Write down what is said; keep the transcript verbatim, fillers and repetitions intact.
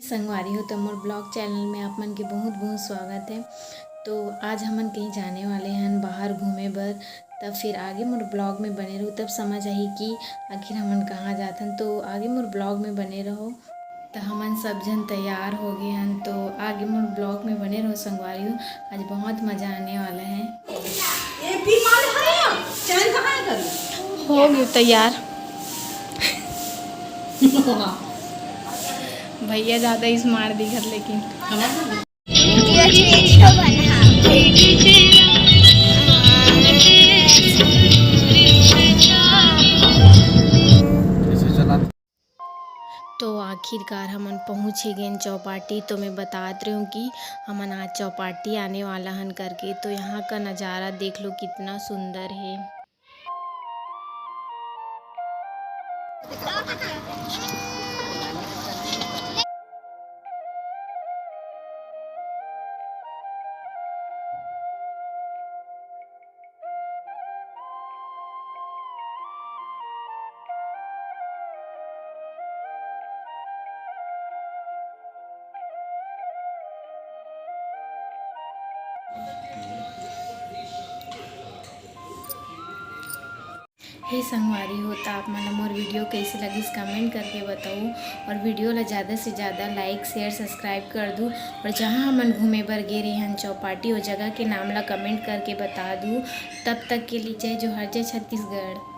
संगवारी हो, त मोर vlog channel में आप मन के बहुत बहुत स्वागत है। तो आज हमन कहीं जाने वाले हन बाहर घूमे बर, तब फिर आगे मोर vlog में बने रहू, तब समझ आही कि आखिर हमन कहाँ जाथन। तो आगे मोर vlog में बने रहो। त हमन सब झन तैयार हो गए हन, तो आगे मोर vlog में बने रहो संगवारी हो, आज बहुत मजा आने वाला है। ए, पी मार है, चैन कहाँ है कभी? हो गए तैयार। भैया ज्यादा smart दिखत लेकिन। तो आखिरकार हमन पहुँच ही गेन चौपाटी। तो मैं बतात रही हूँ कि हमन आज चौपाटी आने वाला हन करके। तो यहाँ का नज़ारा देख लो, कितना सुंदर है। हे संगवारी हो, त आप मन ला मोर video कैसे लगिस, comment करके बताओ, और video ला ज़्यादा से ज़्यादा like, share, subscribe कर दू, और जहाँ हमन घूमे बर गे रहे हन चौपाटी, वो जगह के नाम ला comment करके बता दू। तब तक के लिए जय जोहार, जय छत्तीसगढ़।